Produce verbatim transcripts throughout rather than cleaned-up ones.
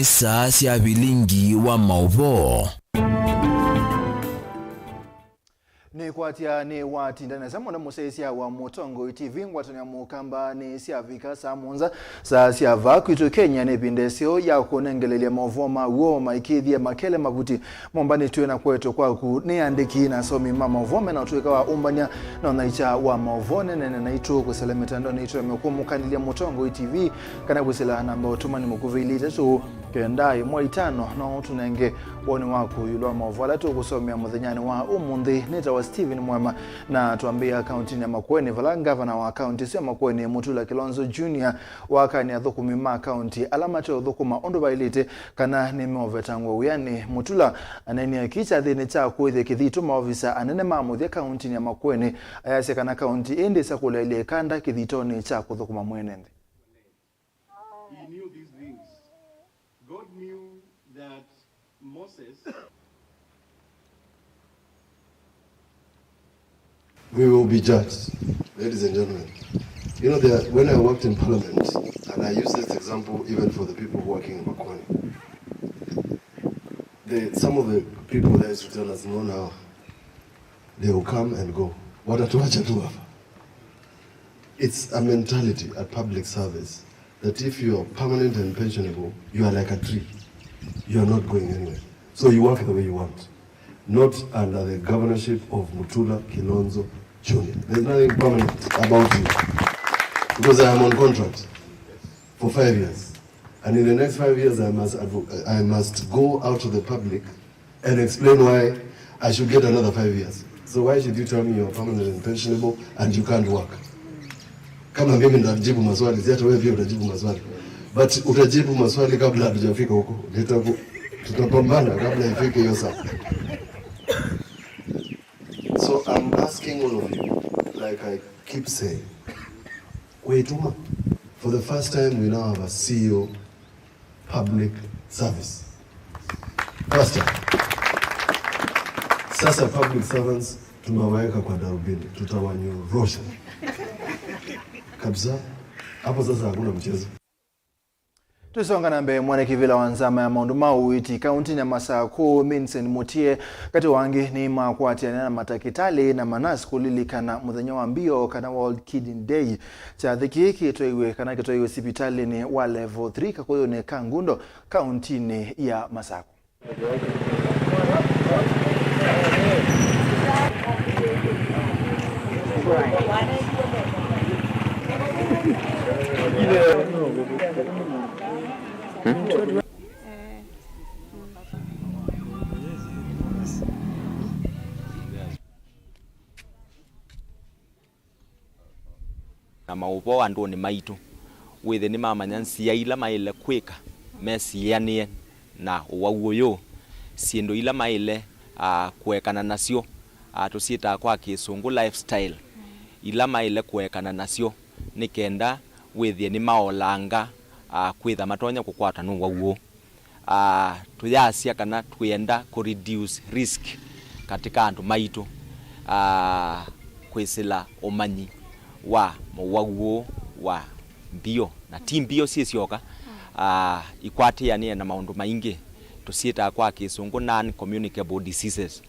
Saa sya vilingi wa maũvoo. Nĩkwatya nĩwatinda nesa mũno mũsyaĩĩsya wa Mũtongoi T V ngwatanĩo ya Mũkamba nĩsyavika saa mũonza, saa sya vaa kwitũ Kenya. Nĩ ĩvinda ĩseo ya kũnengelelya maũvoo ma w'o maikĩthye makele mavuti mombanĩtw'e na kũetwe kwaku nĩ andĩki na asomi ma maũvoo mena ũtũĩka wa ũmbany'a na ũnyaĩĩkya wa maũvoo. Nenene naitũ kwĩsĩla mĩtandaonĩ itũ ya mĩkũmũkanĩlya Mũtongoi T V kana kwĩsĩla namba ũtũmani mũkuvĩ ilĩ itatũ kenda ĩmwe itano. No ũtũnenge woni waku ĩũlũ wa maũvoo ala tũkũsomea mũthenyanĩ wa ũmũnthĩ. Nĩtawa Stephen Mwema na twambĩĩa kauntinĩ ya Makueni, vala ngavana wa kaunti ĩsu ya Makueni, Mutula Kilonzo Junior, wakany'a athũkũmi ma kaunti ala mate ũthũkũma ũndũ vaĩlĩte kana nĩmeũvetangwa wĩanĩ. Mutula aneenie kĩĩ kyathĩnĩ kya kũĩthya kĩthito maovisa anene ma mũthya kauntinĩ ya Makueni, ayasya kana kaunti ĩĩ ndĩsa kũleelya ĩkanda kĩthitonĩ kya kũthũkũma mwene nthĩ. He knew these things. God knew that Moses We will be judged, ladies and gentlemen. You know, there, when I worked in parliament, and I use this example even for the people working in Makueni, the, some of the people there used to tell us, "No, now they will come and go." Watatuacha tu hapa. It's a mentality at public service that if you are permanent and pensionable, you are like a tree. You are not going anywhere. So you work the way you want. Not under the governorship of Mutula Kilonzo Junior. There's nothing permanent about you. Because I am on contract for five years. And in the next five years, I must advo-, I must go out to the public and explain why I should get another five years. So why should you tell me you're permanent and pensionable and you can't work? Kama mimi ndajibu maswali, si hata wewe pia utajibu maswali. But utajibu maswali kabla hatujafika huko. Nitaku-, tutapambana kabla ifike hiyo saa. So I'm asking all of you, like I keep saying, kwĩtuma. For the first time, we now have a C E O public service. First time. Sasa public servants tumewaweka kwa darubini, tutawanyorosha kabisa. Hapo sasa hakuna mchezo. Tũsonga na mbee, mwanake vĩla wa nzama ya maũndũ ma ũiiti kauntinĩ ya Masakũ, Mincent Mutie, katĩ wa angĩ, nĩmakwatĩanĩa na matakĩtalĩ na manasi kũlilikana mũthenya wa mbio, kana World Kidney Day. Kyathĩ kĩĩ kĩtwaiwe kana kĩtwaiwe sipitalĩnĩ wa Level three Kakũyũnĩ ka Ngundo, kauntinĩ ya Masakũ. Na maũvoo andũnĩ maitũ, wĩthĩe nĩmamanya nzĩa ila maĩle kwĩka mesiĩanĩe na ũwau ũyũ, syĩndũ ila maĩle, a, kũekana nasyo, a, tũsyĩtaa kwa Kĩsũngũ lifestyle, ila maĩle kũekana nasyo nĩ kenda wĩthĩe nĩmaolanga, a, kwĩtha matonya kũkwatwa nĩ ũwau ũũ. Ah, tũyasya kana twĩenda kũ reduce risk katika andũ maitũ, ah, kwĩsĩla ũmanyi wa mũwau ũũ wa mbio, na ti mbio syĩ syoka, ah, ikwatĩanĩe na maũndũ maingĩ tũsyĩtaa kwa Kĩsũngũ non-communicable diseases.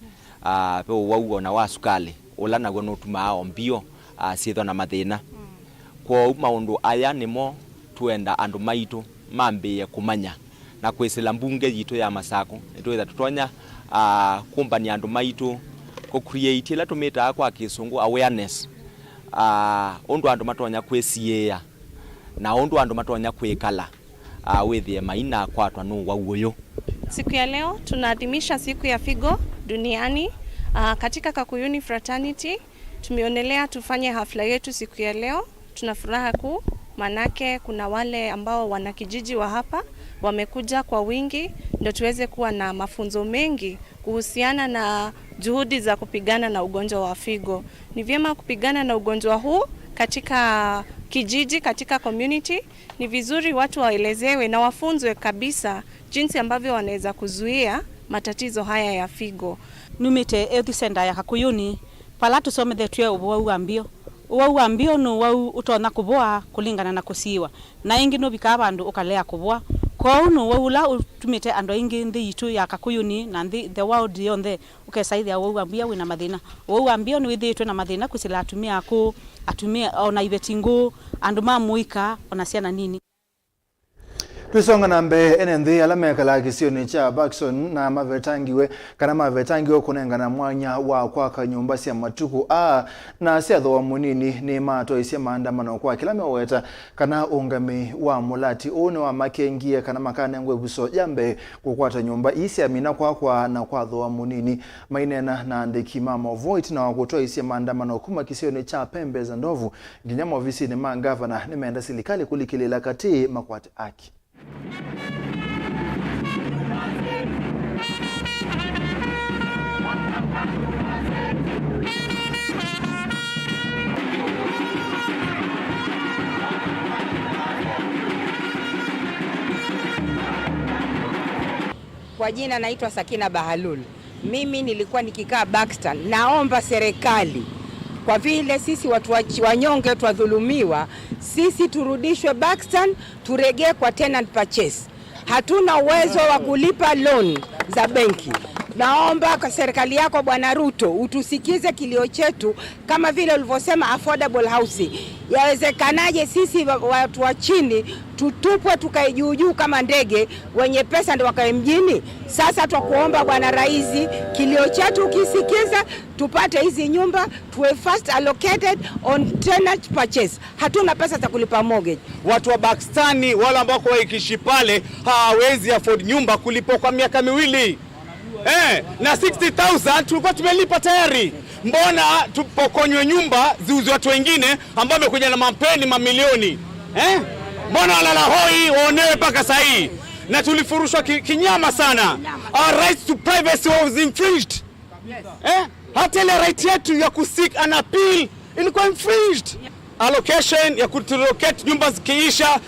Ah, ve ũwau o na wa sukalĩ, ũla naw'o nũtumaa o mbio, ah, syĩthwa na mathĩna. Kwoou maũndũ aya nĩmo twenda andũ maitũ mambĩĩe kũmanya na kwĩsĩla mbunge yitũ ya Masakũ, nĩtwĩtha tũtonya, ah, kũmbany'a andũ maitũ kũ create ĩla tũmĩtaa kwa Kĩsũngũ awareness, ah, ũndũ andũ matonya kwĩsiĩĩa na ũndũ andũ matonya kwĩkala, ah, wĩthĩe mainakwatwa nĩ ũwau ũyũ. Siku ya leo tunaadhimisha siku ya figo duniani. Ah, katika Kakuyuni Fraternity tumeonelea tufanye hafla yetu siku ya leo. Tuna furaha kuu, manake kuna wale ambao wanakijiji wa hapa wamekuja kwa wingi, ndio tuweze kuwa na mafunzo mengi kuhusiana na juhudi za kupigana na ugonjwa wa figo. Ni vyema kupigana na ugonjwa huu katika kijiji, katika community. Ni vizuri watu waelezewe na wafunzwe kabisa jinsi ambavyo wanaweza kuzuia matatizo haya ya figo. Numĩte Health Center ya Kakuyuni, vala tũsomethetw'e ũwau wa mbio. Ũwau wa mbio nĩ ũwau ũtonya kũvũa kũlingana na kũsiĩwa, na ĩngĩ nũvikaa vandũ ũkalea kũvũa. Kwoou nĩ ũwau ũla ũtumĩte andũ aingĩ nthĩ yitũ ya Kakũyũnĩ na nthĩ, the world yonthe, ũkesa ĩthĩa ũwau wa mbia wĩ na mathĩna. Ũwau wa mbia nĩwĩthĩĩtwe na mathĩna kwĩsĩla atumĩa akũũ, atumĩa, o na iveti ngũũ, andũ ma mũika, o na syana nini. Twĩsonga na mbee, ene nthĩ ala mekalaa kĩsionĩ kya Buxton na mavetangiwe kana mavetangiwe kũnengana mwanya wa kwaka nyũmba sya matukũ aa na sya thooa mũnini nĩmatwaisye maandamano kwa kĩla meweta kana ũũngamĩi wa mũlati ũũ nĩwamakengie kana makanengwa ĩvuso ya mbee kũkwata nyũmba ii syamina kwakwa na kwa thooa mũnini. Maineena na andĩki ma maũvoo ĩtina wa kũtwaisye maandamano kuma kĩsionĩ kya Pembe za Ndovu nginya maovisinĩ ma ngavana, nĩmeenda silikalĩ kũlikĩlĩĩla katĩ makwate aki. Kwa jina naitwa Sakina Bahalul. Mimi nilikuwa nikikaa Buxton. Naomba serikali, kwa vile sisi watu wa-, wanyonge twadhulumiwa, sisi turudishwe Buxton, turegee kwa tenant purchase. Hatuna uwezo wa kulipa loan za benki. Naomba kwa serikali yako, Bwana Ruto, utusikize kilio chetu, kama vile ulivyosema affordable housing. Yawezekanaje sisi wa-, watu wa chini tutupwe tukae juu juu kama ndege, wenye pesa ndio wakae mjini? Sasa twakuomba Bwana Rais, kilio chetu ukisikize, tupate hizi nyumba, tuwe first allocated on tenant purchase. Hatuna pesa za kulipa mortgage. Watu wa Buxton, wale ambao kwa ikiishi pale, hawawezi afford nyumba kulipwa kwa miaka miwili. Eh, na sixty thousand tulikuwa tumelipa tayari. Mbona tupokonywe nyumba ziuzwe watu wengine ambao wamekuja na mapeni mamilioni? Eh? Mbona walala hoi waonewe mpaka saa hii? Na tulifurushwa ki-, kinyama sana. Our rights to privacy was infringed. Eh? Hata ile right yetu ya kuseek an appeal ilikuwa infringed. Allocation ya kurelocate nyumba zikiisha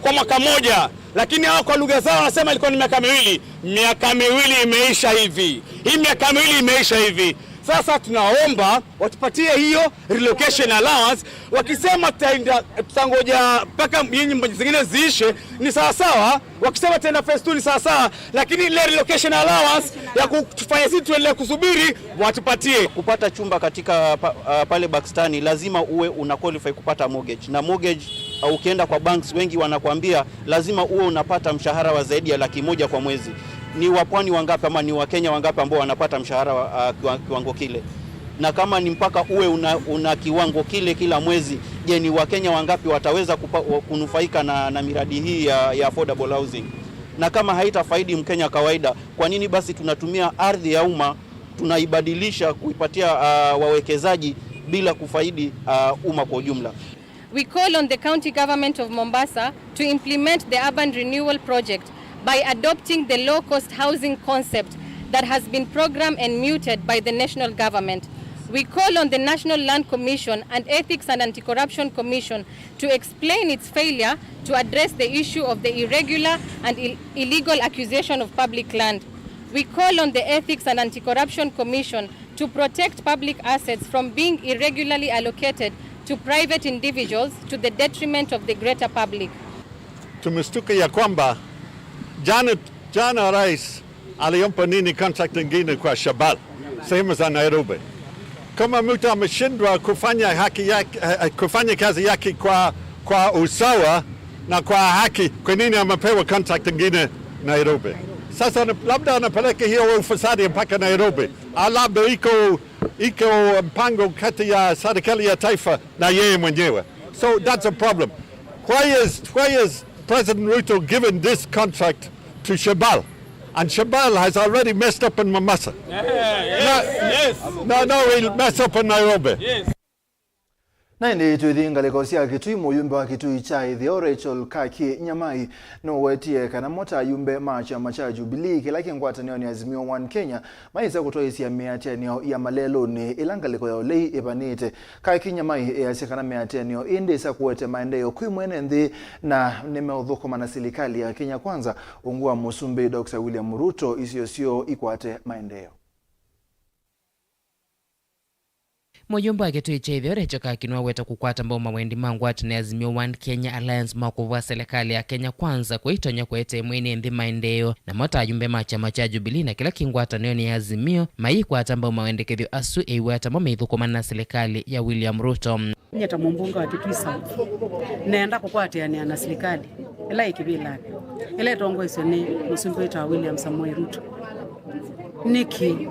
kwa mwaka moja, lakini hawa kwa lugha zao wanasema ilikuwa ni miaka miwili. Miaka miwili imeisha hivi. Hii miaka miwili imeisha hivi. Sasa tunaomba watupatie hiyo relocation allowance. Wakisema tutaenda, tutangoja mpaka hii nyumba zingine ziishe, ni sawasawa. Wakisema tutaenda phase two ni sawasawa, lakini ile relocation allowance ya kutufanya sisi tuendelee kusubiri, watupatie. Kupata chumba katika pa-, ah, pale Buxton, lazima uwe una qualify kupata mortgage. Na mortgage, ah, ukienda kwa banks, wengi wanakuambia lazima uwe unapata mshahara wa zaidi ya laki moja kwa mwezi. Ni wapwani wangapi ama ni Wakenya wangapi ambao wanapata mshahara wa, ah, kiwa-, kiwango kile? Na kama ni mpaka uwe una, una kiwango kile kila mwezi, je, ni Wakenya wangapi wataweza kupa-, wa-, kunufaika na, na miradi hii ya, ya affordable housing? Na kama haitafaidi Mkenya kawaida, kwa nini basi tunatumia ardhi ya umma, tunaibadilisha kuipatia, ah, wawekezaji bila kufaidi, ah, umma kwa ujumla? We call on the County Government of Mombasa to implement the Urban Renewal Project by adopting the low-cost housing concept that has been programmed and muted by the national government. We call on the National Land Commission and Ethics and Anti-Corruption Commission to explain its failure to address the issue of the irregular and ill-, illegal acquisition of public land. We call on the Ethics and Anti-Corruption Commission to protect public assets from being irregularly allocated to private individuals to the detriment of the greater public. Tumestuka ya kwamba jana, jana rais aliomba nini contract ingine kwa Shabal, sehemu za Nairobi. Kama mtu ameshindwa kufanya haki yake, eh, eh, kufanya kazi yake kwa, kwa usawa na kwa haki, kwa nini amepewa contract ingine Nairobi? Sasa ana-, labda anapeleka hiyo ufisadi mpaka Nairobi. Ah, labda iko, iko mpango kati ya serikali ya taifa na yeye mwenyewe. So that's a problem. Why is, why is President Ruto giving this contract to Shabal? And Shabal has already messed up in Mombasa. Yes. No, no, he'll mess up in Nairobi. Yes. Na ĩndĩ twĩthi ngalĩko sya Kitui, mũyumbe wa Kitui kya ĩtheo Rachel Kaki Nyamai nũwetie kana mo ta ayumbe ma kyama kya Jubilee kĩla kĩ ngwatanĩonĩ ya Azimio One Kenya maĩsa kũtwaĩsya mĩatĩanĩo ya malelũnĩ ĩla ngalĩko ya ũlei ĩvanĩte. Kaki Nyamai easya kana mĩatĩanĩo ĩĩ ndĩsa kũete maendeeo kwĩ mwene nthĩ na nĩmeũthũkũma na silikalĩ ya Kenya Kwanza ungu wa Mũsumbĩ Doctor William Ruto isio syoo ikwate maendeeo. Mũyũmbe wa Kĩtui kya Ĩtheo Rachel Kakino aweta kũkwata mbau mawendi ma ngwatanĩo ya Azimio One Kenya Alliance ma kũvũa silikalĩ ya Kenya Kwanza kũitonya kũete ĩmwe nĩ nthĩ maendeeo, namo ta ayũmbe ma kyama kya Jubilee na kĩla kĩ ngwatanĩonĩ ya Azimio mayĩkwata mbau mawendekethyo asu ĩw'a tamo meithũkũmana na silikalĩ ya William Ruto. Nyie ta mũmbunge wa Kitui South, nenda kũkwatĩanĩa na silikalĩ ĩla ĩ kĩvĩlanĩ, ĩla ĩtongoesye nĩ mũsumbĩ wĩtawa William Samoei Ruto. Nĩkĩ?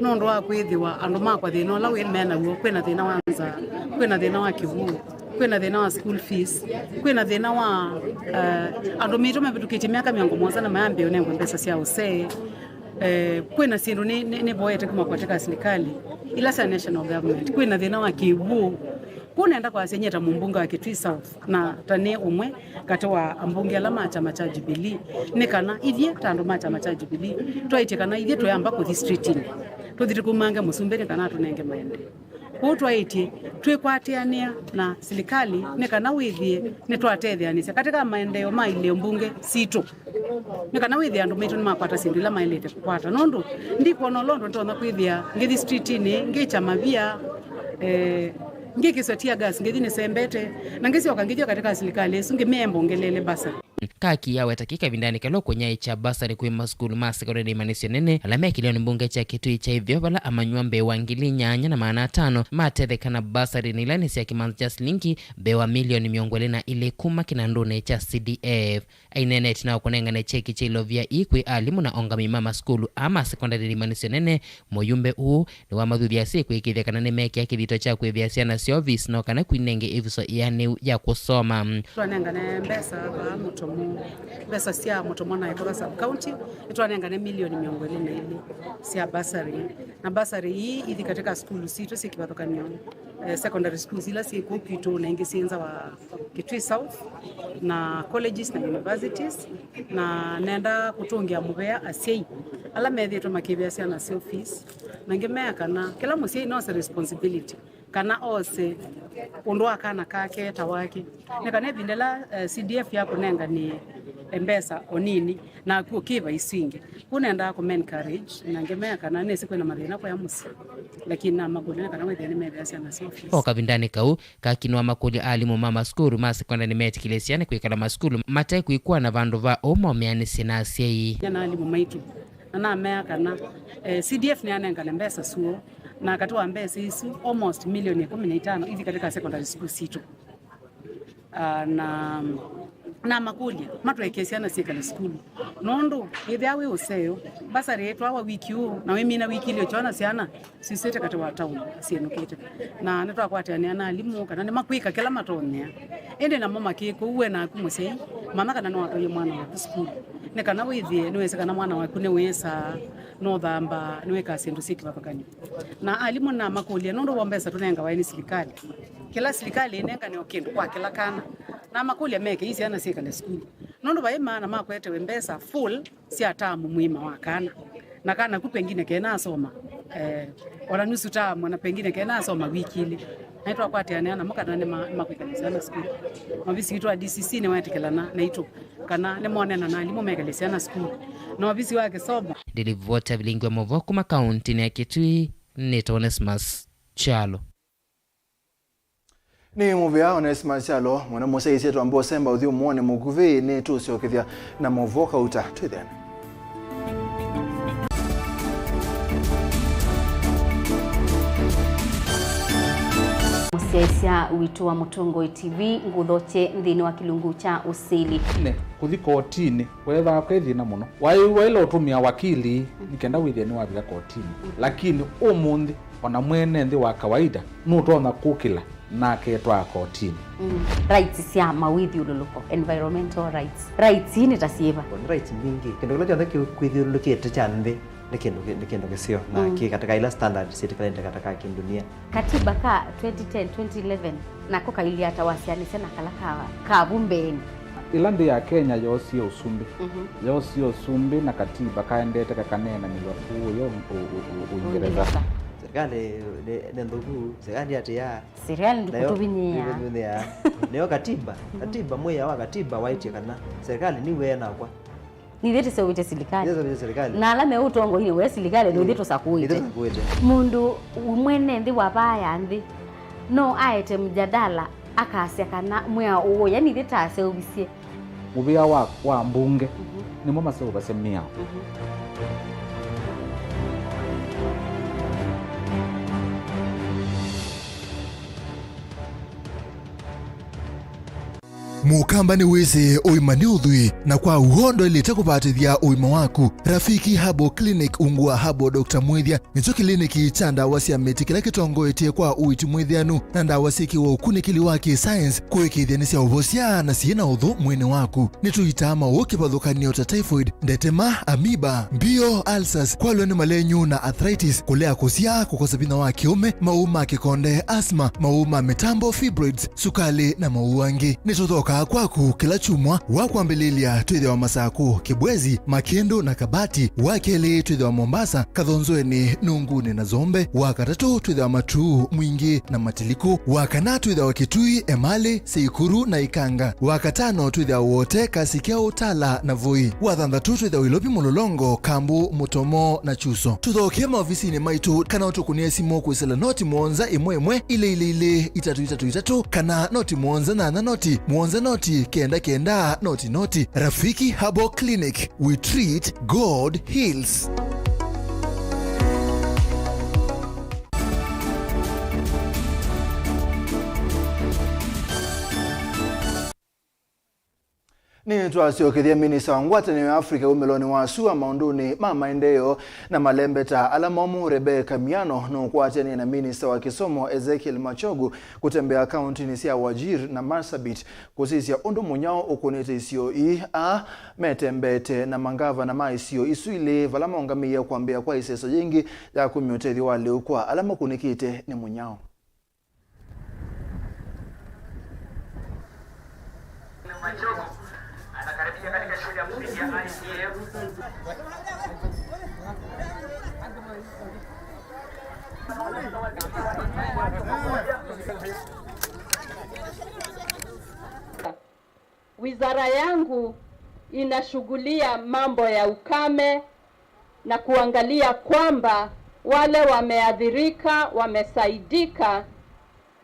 Nũndũ wa kwĩthĩwa andũ makwa thĩna ũla wĩ me naw'o, kwĩna thĩna wa nzaa, kwĩna thĩna wa kĩw'ũ, kwĩna thĩna wa school fees, kwĩna thĩna wa, eh, andũ maitũ mavĩtũkĩtye myaka mĩongo mũonza na mayambĩĩa ũnengwe mbesa sya ũsee. Eh, kwĩna syĩndũ nĩ, nĩ, nĩvoete kuma kwa teka silikalĩ ila sya national government, kwĩna thĩna wa kĩw'ũ. Kũu nenda kwasya nyie ta mũmbunge wa Kitui South, na ta nĩ ũmwe katĩ wa ambunge ala ma kyama kya Jubilee, nĩ kana ithyĩ ta andũ ma kyama kya Jubilee twaĩtye kana ithyĩ tũyamba kũthi streetinĩ, tũthi tũkaumange mũsumbĩ nĩ kana atũnenge maendeeo. Kwoou twaĩtye twĩkwatĩanĩa na silikalĩ nĩ kana wĩthĩe nĩtwatetheanĩsya katĩ ka maendeeo ma ilĩo mbunge sitũ, nĩ kana wĩthĩe andũ maitũ nĩmakwata syĩndũ ila maĩlĩte kũkwata. Nũndũ ndikwona ũla ũndũ nĩtonya kwĩthĩa ngĩthi streetinĩ, ngĩkya mavia, eh, ngĩkĩswa tear gas, ngĩthi nĩsembete, na ngĩsyoka ngĩthya katĩ ka silikalĩ ĩsu ngĩmea mbongelele mbasa. Kaki aweta kĩ kavindanĩ kala ũkũnyaĩĩkya mbasarĩ kwĩ masukulu ma sekondalĩ imanĩsyo nene ala me kĩlĩonĩ mbunge kya Kitui kya Ĩtheo, vala amanyĩw'a mbee wa ngili nyanya na maana atano matetheka na mbasarĩ ila nĩ sya kĩmanza kya silingi mbee wa milioni mĩongo ĩlĩ na ilĩ kuma kĩnandũnĩ kya C D F. Aineena ĩtina wa kũnengane kyeki kya ilovia ii kwĩ alimũ na ongamĩi ma masukulu aa ma sekondalĩ imanĩsyo nene, mũyũmbe ũũ nĩwamathuthya asyai kũĩkĩĩthya kana nĩmekĩa kĩthito kya kwĩvĩa syana syoo fees no kana kwinenge ĩvuso ĩanĩu ya kũsoma. Twanengane mbesa vaa Mũtomo, mbesa sya Mũtomo na Ĩkotha sub county, nĩtwanengane milioni mĩongo ĩlĩ na ilĩ sya bursary, na bursary ii ithi katika sukulu sitũ syĩ kĩvathũkany'o, eh, secondary schools ila syĩ kũu kwitũ na ingĩ syĩ nza wa Kitui South na colleges na universities, na nenda kũtũngĩa mũvea asyai ala methĩĩtwe makĩvĩa syana syoo fees, na ngĩmea kana kĩla mũsyai nose responsibility kana ose ũndũ wa kana kake ta wake, nĩ kana ĩvinda ĩla, eh, C D F yakũnenganie mbesa o nini, naku ũkĩva isu ingĩ. Kũu nendaa kũme encourage na ngĩmea kana nĩsĩ kwĩna mathĩna kũya mũsyĩ, lakini namakũlya nĩ kana wĩthĩe nĩmethĩa syana syoo fees. O kavindanĩ kau, Kaki nĩwamakũlya alimũ ma masukulu ma sekondalĩ metĩkĩlĩsya nĩ kwĩkala masukulu mate kwĩkũana vandũ va ũu maũmĩanĩsye na asyai. Nyie na alimũ maitũ na namea kana, eh, C D F nĩyanengane mbesa syoo, na katĩ wa mbesa isu almost milioni ĩkũmi na itano ithi katika secondary school sitũ. Ah, na namakũlya matũekee syana syĩkale sukulu, nũndũ ĩthĩa wĩ ũseo, mbasarĩ ĩtwawa wiki ũũ na wĩmina wiki ilĩ ũkyona syana sisĩte katĩ wa taoni syĩnũkĩte. Na nĩtwakwatĩanĩa na alimũ kana nĩmakwĩka kĩla matonyea, ĩndĩ namo makĩkũu we naku mũsyai, manya kana nĩwatwaie mwana waku sukulu, nĩ kana wĩthĩe nĩwĩsĩ kana mwana waku nĩwĩsaa, nũthamba, nĩwĩkaa syĩndũ syĩ kĩvathũkany'o. Na alimũ namakũlya, nũndũ wa mbesa tũnengawa nĩ silikalĩ, kĩla silikalĩ ĩnengane o kĩndũ kwa kĩla kana. Namakũlya meke ii syana syĩkale sukulu, nũndũ vai maana makwetewe mbesa full sya tamu mũima wa kana, na kana ku pengine kenasoma, eh, ona nusu tamu, na pengine kenasoma wiki ilĩ. Na nĩtwakwatĩanĩa namo kana nĩma-, nĩmakwĩkalya syana sukulu. Ovisi witũ wa D C C nĩwetĩkĩlana naitũ kana nĩmonena na alimũ mekalye syana sukulu. Na ovisi wa kĩsomo. Ndĩlivota vilingi wa mavo kuma kauntinĩ ya Kitui, nĩtawa Onesmus Kyalo. Nĩ mũvea Onesmus Kyalo, mwana mũsyaĩĩsye twamba ũsemba ũthyũmũonĩ mũkuvĩ, nĩ tũsyokethya na maũvoo kauta twĩthĩane. Mũsyaĩĩsya witũ wa Mũtongoi T V, ngũthokye nthĩnĩ wa kĩlungu kya ũsili. Ne, kũthi kotinĩ kweethĩawa kwĩ thĩna mũno. Waĩ waĩle ũtũmĩa wakili nĩ kenda wĩthĩe nĩwavika kotinĩ. Lakini ũmũnthĩ, ona mwene nthĩ wa kawaida nũtonya kũkĩla na aketwaa kotinĩ. Mm. Rights sya mawĩthyũlũlũko, environmental rights. Rights ii nĩ ta syĩva? Nĩ rights mbingĩ. Kĩndũ kĩla kyonthe kĩ-, kwĩthyũlũlũkĩte kya nthĩ nĩ kĩndũ kĩ-, nĩ kĩndũ kĩseo, na mm, kĩ katĩ ka ila standard syĩtĩkĩlanĩte katĩ ka kĩndunia. Katiba ka twenty ten, twenty eleven, nako kailyĩ ata wasyaanĩsya na kala ka, ka vu mbeenĩ? Ĩla nthĩ ya Kenya yoosie ũsumbĩ, mhm, yoosie ũsumbĩ na katiba kaendete kakaneenanĩw'a kũũ yo ũ-, ũ-, ũ-, Ũingereza. Ũingereza. Serikali nĩ, nĩ nthũku, serikali atĩa? Serikali nayo ndĩkũtũvinyĩĩa. Ndĩkũtũvinyĩĩa. Nĩyo katiba, katiba, mwĩao wa katiba waĩtye kana serikali nĩw'e nakwa. Nithyĩ tũseũvĩtye silikalĩ. Nithyĩ tũseũvĩtye silikalĩ. Na ala me ũtongoinĩ wa silikalĩ, nithyĩ tũsakũĩte. Nithyĩ tũsakũĩte. Mũndũ mwene nthĩ wa vaa ya nthĩ no aete mjadala akasya kana mwĩao ũũ, yani ithyĩ taseũvisye. Mũvĩa wa, wa mbunge, mhm, nĩmo maseũvasya mĩao. Mhm. Mũkamba nĩwĩsĩ ũima nĩ ũthwii, na kwa w'o ndwaĩlĩte kũvatĩthya ũima waku. Rafiki Herbal Clinic ungu wa Herbal Doctor Mwĩthya nĩkyo kĩliniki kya ndawa sya mĩtĩ kĩla kĩtongoetye kwa ũiiti mwĩthĩanu na ndawa syĩkĩwe ũkunĩkĩli wa kĩ-science kũĩkĩĩthya nĩsyaũvosya na syĩ na ũthũ mwĩĩnĩ waku. Nĩtũitaa maũũ kĩvathũkany'o ta typhoid, ndetema, amoeba, mbio, ulcers, kwalwa nĩ malenyu na arthritis, kũlea kũsyaa, kũkosa vinya wa kĩũme, maũũ ma kĩkonde, asthma, maũũ ma mĩtambo, fibroids, sukalĩ, na maũũ angĩ. Nĩtũthokaa kwaku kĩla kyumwa wa kwambĩlĩlya. Twĩthĩawa Masakũ, Kĩbwezi, Makĩndũ, na Kabati. Wa kelĩ twĩthĩawa Mombasa, Kathonzweni, Nungunĩ, na Zombe. Wa katatũ twĩthĩawa Matuu, Mwingĩ, na Matiliku. Wa kana twĩthĩawa Kitui, Emali, Seikuru, na Ikanga. Wa katano twĩthĩawa Wote, Kasikya, Utala, na Voi. Wa thanthatũ twĩthĩawa Ilovi, Mulolongo, Kambu, Mutomo, na Chuso. Tũthokee maovisinĩ maitũ kana ũtũkũnĩe simũ kwĩsĩla noti mũonza ĩmwe ĩmwe ilĩ ilĩ ilĩ itatũ itatũ itatũ kana noti mũonza nyanya noti mũonza noti kenda kenda noti noti. Rafiki Herbal Clinic, we treat, God heals. Nĩtwasyokethya minista wa ngwatanĩo ya Africa wumĩlonĩ wa sua maũndũnĩ ma maendeeo na malembeta ala momũ, Rebecca Miano, nũkwatĩanĩe na minista wa kĩsomo, Ezekiel Machogu, kũtembea kaũntĩnĩ sya Wajir na Marsabit kũsisya ũndũ mũnyao ũkũnĩte isio ii. Aa metembeete na mangavana ma isio isu ilĩ, vala maũngamĩie kwambĩĩa kwa ĩseso yĩngĩ ya kumya ũtethyo wa lĩu kwa ala makũnĩkĩte nĩ mũnyao. Wizara yangu inashughulia mambo ya ukame na kuangalia kwamba wale wameathirika wamesaidika,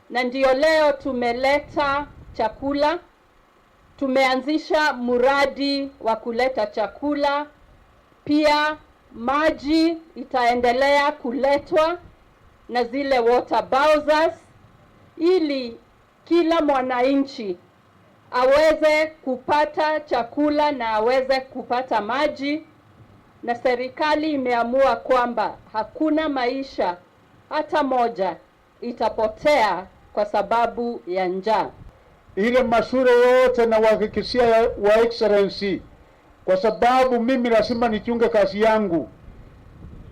na ndio leo tumeleta chakula. Tumeanzisha mradi wa kuleta chakula, pia maji itaendelea kuletwa na zile water bowsers, ili kila mwananchi aweze kupata chakula na aweze kupata maji, na serikali imeamua kwamba hakuna maisha hata moja itapotea kwa sababu ya njaa. Ile mashule yote na wahakikishia ya, Wa Excellency, kwa sababu mimi lazima nichunge kazi yangu.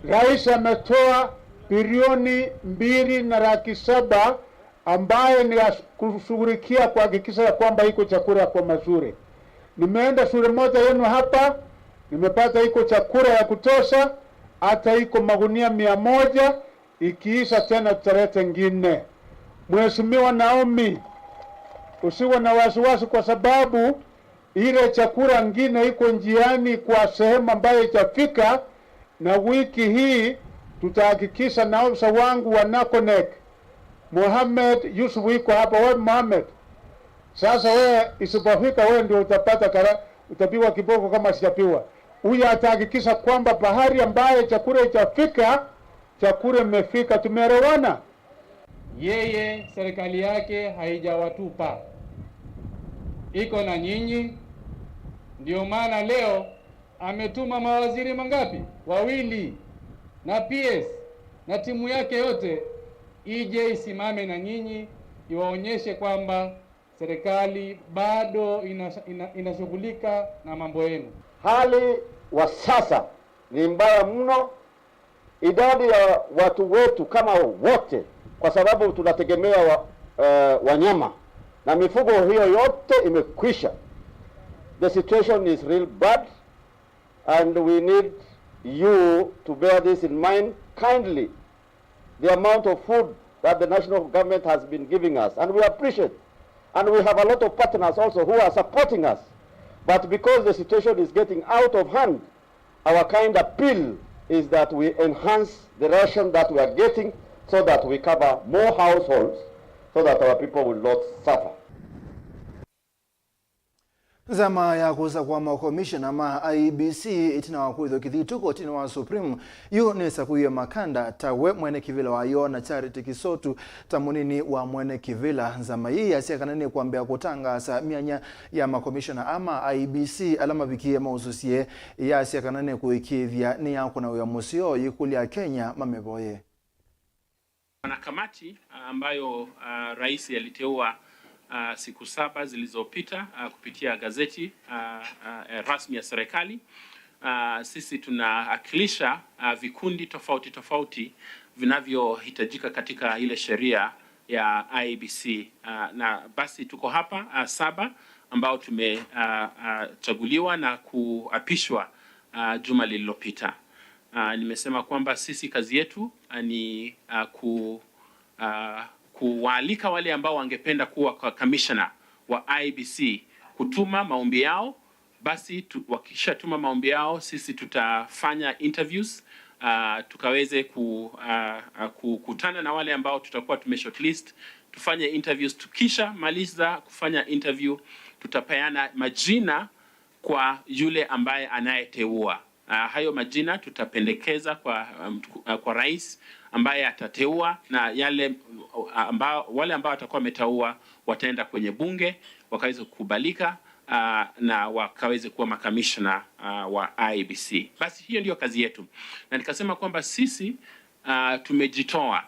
Rais ametoa bilioni mbili na laki saba ambaye ni ya kushughulikia kuhakikisha ya kwamba iko chakula kwa mashule. Nimeenda shule moja yenu hapa, nimepata iko chakula ya kutosha, hata iko magunia mia moja, ikiisha tena tutalete ngine. Mheshimiwa Naomi, usiwe na wasiwasi kwa sababu ile chakula ngine iko njiani kwa sehemu ambayo itafika, na wiki hii tutahakikisha na ofisa wangu wa NACONEC, Mohamed Yusuf iko hapa. Wewe Mohamed, sasa wewe isipofika wewe ndio utapata kara, utapigwa kiboko kama sijapigwa. Huyu atahakikisha kwamba pahali ambaye chakula itafika, chakula imefika. Tumeelewana? Yeye serikali yake haijawatupa. Iko na nyinyi. Ndio maana leo ametuma mawaziri mangapi? Wawili. Na P S na timu yake yote ije isimame na nyinyi, iwaonyeshe kwamba serikali bado ina-, ina-, inashughulika na mambo yenu. Hali wa sasa ni mbaya mno. Idadi ya watu wetu kama wote, kwa sababu tunategemea wa-, eh, wanyama na mifugo, hiyo yote imekwisha. The situation is real bad and we need you to bear this in mind kindly. The amount of food that the national government has been giving us, and we appreciate. And we have a lot of partners also who are supporting us. But because the situation is getting out of hand, our kind appeal is that we enhance the ration that we are getting so that we cover more households so that our people will not suffer. Nzama ya kũsakũa makomishona ma I E B C ĩtina wa kũĩthwa kĩthitũ kotinĩ wa Supreme yu nĩsakũie Makanda ta we mwene kĩvĩla wayo na Charity Kisotu ta mũnini wa mwene kĩvĩla. Nzama ii yasya kana nĩkwambĩa kũtangaasa myanya ya makomishona aa ma I E B C ala mavikie mausũsye, yasya kana nĩkũĩkĩĩthya nĩyakũna wĩa mũseo, yĩkũlya Akenya mamĩvoye. Wana kamati, ah, ambayo, ah, rais aliteua, ah, siku saba zilizopita, ah, kupitia gazeti, ah, ah, eh, rasmi ya serikali. Ah, sisi tunawakilisha, ah, vikundi tofauti tofauti vinavyohitajika katika ile sheria ya I E B C. Ah, na basi tuko hapa, ah, saba ambao tume, ah, ah, chaguliwa na kuapishwa, ah, juma lililopita. Ah, nimesema kwamba sisi kazi yetu, ah, ni, ah, ku, ah, kuwaalika wale ambao wangependa kuwa kwa commissioner wa I E B C kutuma maombi yao. Basi tu, wakishatuma maombi yao, sisi tutafanya interviews, ah, tukaweze ku, ah, ah, kukutana na wale ambao tutakuwa tume shortlist, tufanye interviews. Tukisha maliza kufanya interview, tutapeana majina kwa yule ambaye anayeteua. Ah, hayo majina tutapendekeza kwa, um, ku-, ah, kwa rais ambaye atateua, na yale, ah, ambao, wale ambao watakuwa wameteua wataenda kwenye bunge wakaweze kukubalika, ah, na wakaweze kuwa makamishna, ah, wa I E B C. Basi hiyo ndio kazi yetu, na nikasema kwamba sisi, ah, tumejitoa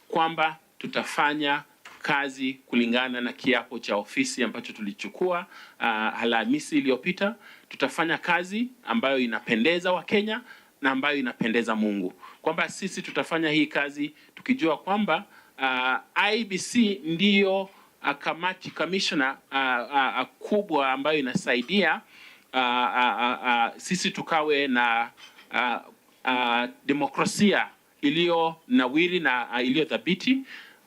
kwamba tutafanya kazi kulingana na kiapo cha ofisi ambacho tulichukua, ah, Alhamisi iliyopita. Tutafanya kazi ambayo inapendeza Wakenya na ambayo inapendeza Mungu, kwamba sisi tutafanya hii kazi tukijua kwamba, ah, I E B C ndiyo, ah, kamati, commissioner, ah, ah, ah, kubwa ambayo inasaidia, ah, ah, ah, ah, sisi tukawe na, ah, ah, demokrasia iliyo nawiri na, ah, iliyo thabiti.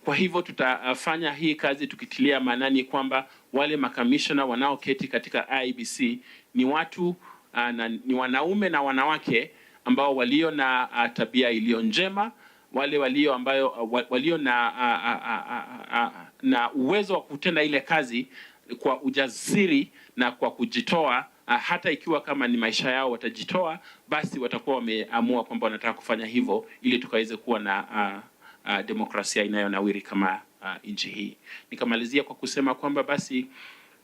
Kwa hivyo tutafanya hii kazi tukitilia maanani kwamba wale makamishna wanaoketi katika I E B C ni watu, ah, na, ni wanaume na wanawake ambao walio na, ah, tabia iliyo njema, wale walio ambayo, ah, wa-, walio na, ah, ah, ah, ah, ah, ah, na uwezo wa kutenda ile kazi kwa ujasiri na kwa kujitoa, ah, hata ikiwa kama ni maisha yao watajitoa, basi watakuwa wameamua kwamba wanataka kufanya hivyo ili tukaweze kuwa na, ah, ah, demokrasia inayonawiri kama, ah, nchi hii. Nikamalizia kwa kusema kwamba basi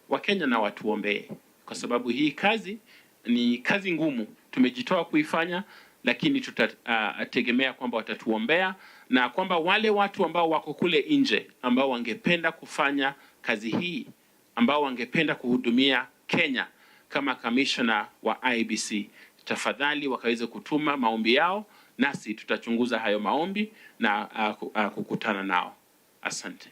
Wakenya na watuombee, kwa sababu hii kazi ni kazi ngumu, tumejitoa kuifanya, lakini tutategemea kwamba watatuombea, na kwamba wale watu ambao wako kule nje ambao wangependa kufanya kazi hii, ambao wangependa kuhudumia Kenya kama kamishna wa I E B C, tafadhali wakaweze kutuma maombi yao, nasi tutachunguza hayo maombi na, ah, ku-, ah, kukutana nao. Asante.